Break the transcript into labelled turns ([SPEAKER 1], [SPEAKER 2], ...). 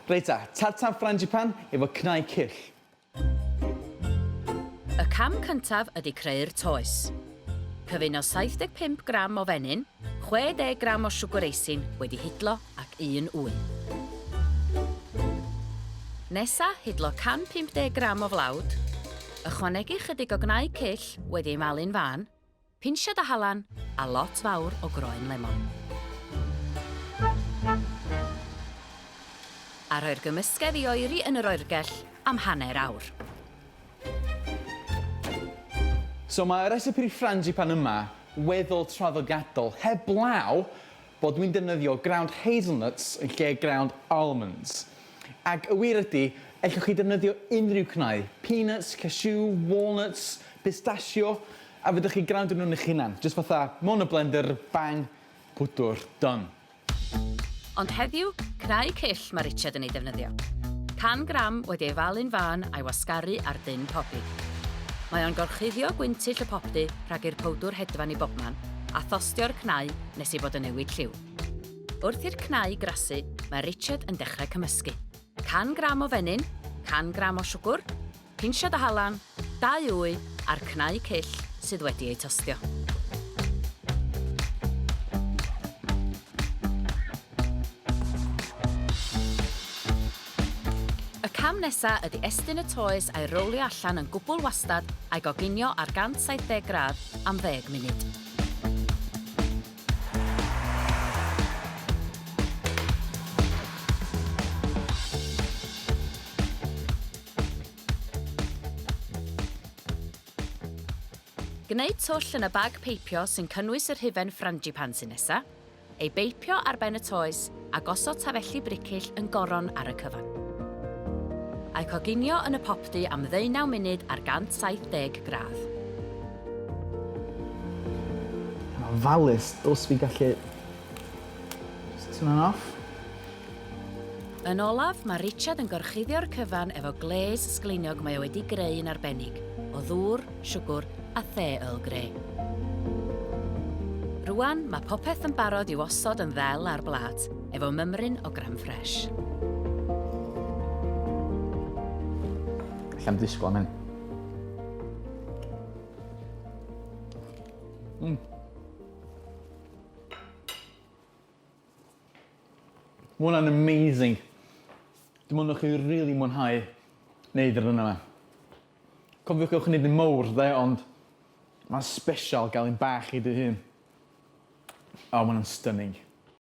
[SPEAKER 1] Reit ta, tartan frangipan efo cnau cyll.
[SPEAKER 2] Y cam cyntaf ydy creu'r toes. Cyfuno 75 gram o fenyn, 60 gram o siwgr eisin wedi hidlo ac un wy. Nesa, hidlo 150 gram o flawd, ychwanegu chydig o gnau cyll wedi ei malu'n fân, Pinsiad a halan, a lot fawr o groen lemon. A rhoi'r gymysgedd i oeri yn yr oergell am hanner awr.
[SPEAKER 1] So mae recipe frangipan yma weddol traddodiadol, heblaw bod dwi'n defnyddio ground hazelnuts yn lle ground almonds. Ac y wir ydi, ellwch chi defnyddio unrhyw cnau, peanuts, cashew, walnuts, pistachio, a fedrwch chi groundio nhw'n eich hunan, jyst fatha mewn y blender, bang, pwdwr, done.
[SPEAKER 2] Ond heddiw, cnau cyll mae Richard yn ei defnyddio. 100 gram wedi ei falu'n fân a'i wasgaru ar dun pobi. Mae o'n gorchuddio gwyntyll y popty rhag i'r powdwr hedfan i bobman, a thostio'r cnau nes ei bod yn newid lliw. Wrth i'r cnau grasu, mae Richard yn dechrau cymysgu. 100 gram o fenyn, 100 gram o siwgr, pinsiad o halan, dau wy a'r cnau cyll sydd wedi eu tostio. Y cam nesa ydy estyn y toes a'i rowlio allan yn gwbl wastad a'i goginio ar 170 gradd am ddeg munud. Gwneud twll yn y bag peipio sy'n cynnwys yr hufen ffrangipan sy'n nesa, ei beipio ar ben y toes a gosod tafelli bricyll yn goron ar y cyfan. A'u coginio yn y popty am ddeunaw munud ar 170 gradd.
[SPEAKER 1] Yn ofalus, dylse fi gallu just turn on off.
[SPEAKER 2] Yn olaf, mae Richard yn gorchuddio'r cyfan efo glaze sgleiniog mae o wedi greu yn arbennig, o ddŵr, siwgwr a the Earl Grey. Rwan, mae popeth yn barod i'w osod yn ddel ar blât, efo mymryn o crème fraîche.
[SPEAKER 1] Alla'm disgwyl am hyn. Mm. Ma' hwnna'n amazing. Dwi'n meddwl newch chi rili mwynhau neud yr un yma. Cofiwch gewch chi neud yn mowr 'de ond ma'n sbesial ga'l un bach i dy hun. O ma' wnna'n stunning.